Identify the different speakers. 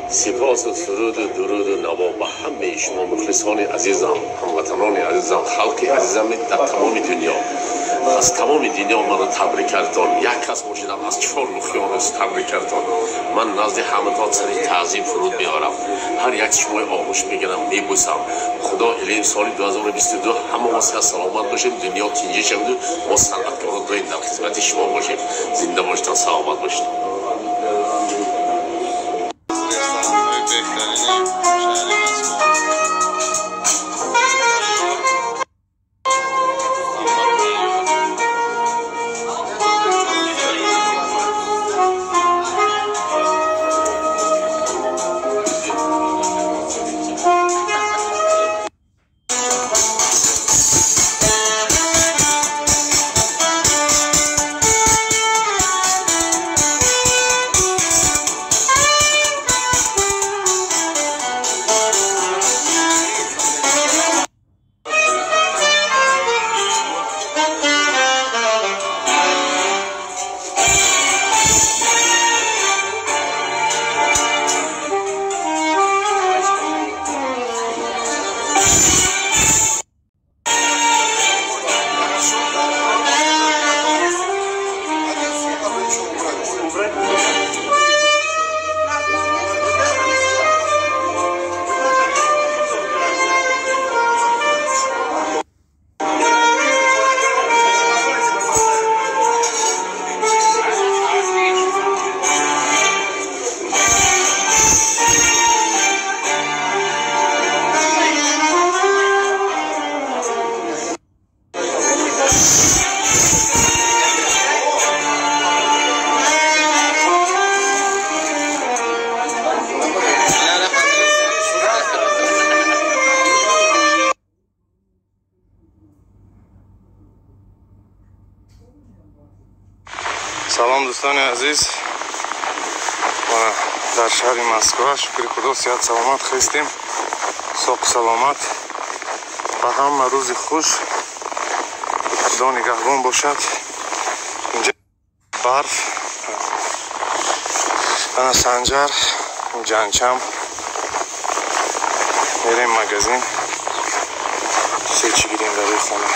Speaker 1: Сипосу суруду дуруду наво ба ҳамаи шумо, мухлисони азизам, ҳамватанони азизам, халқи азизам дар тамоми дунё. Аз тамоми дунё маро табрик кардон. Як кас бошидам, аз чор уқёнус табрик кардон. Ман назди ҳаматон сари таъзим фуруд меорам, ҳар як шумои оғӯш мегирам, мебӯсам. Худо илоҳим, соли 2022 ҳама мо сиҳат саломат бошем, дунё тинҷӣ шаваду мо санъаткорон доим дар хизмати шумо бошем. Зинда бошед, саломат бошед.
Speaker 2: Ресторанҳои беҳтарини шаҳри Москва. Муҳаммад Тайёр.
Speaker 3: Салом, дӯстони азиз. Ва дар шаҳри Москва, шукри Худо, сиҳат саломат хестем, соқу саломат. Ба ҳама рӯзи хуш, Худо нигаҳбон бошад. Инҷа барф, ана Санҷар, ҷанчам. Мерем магазин, се чӣ гирем барои хона.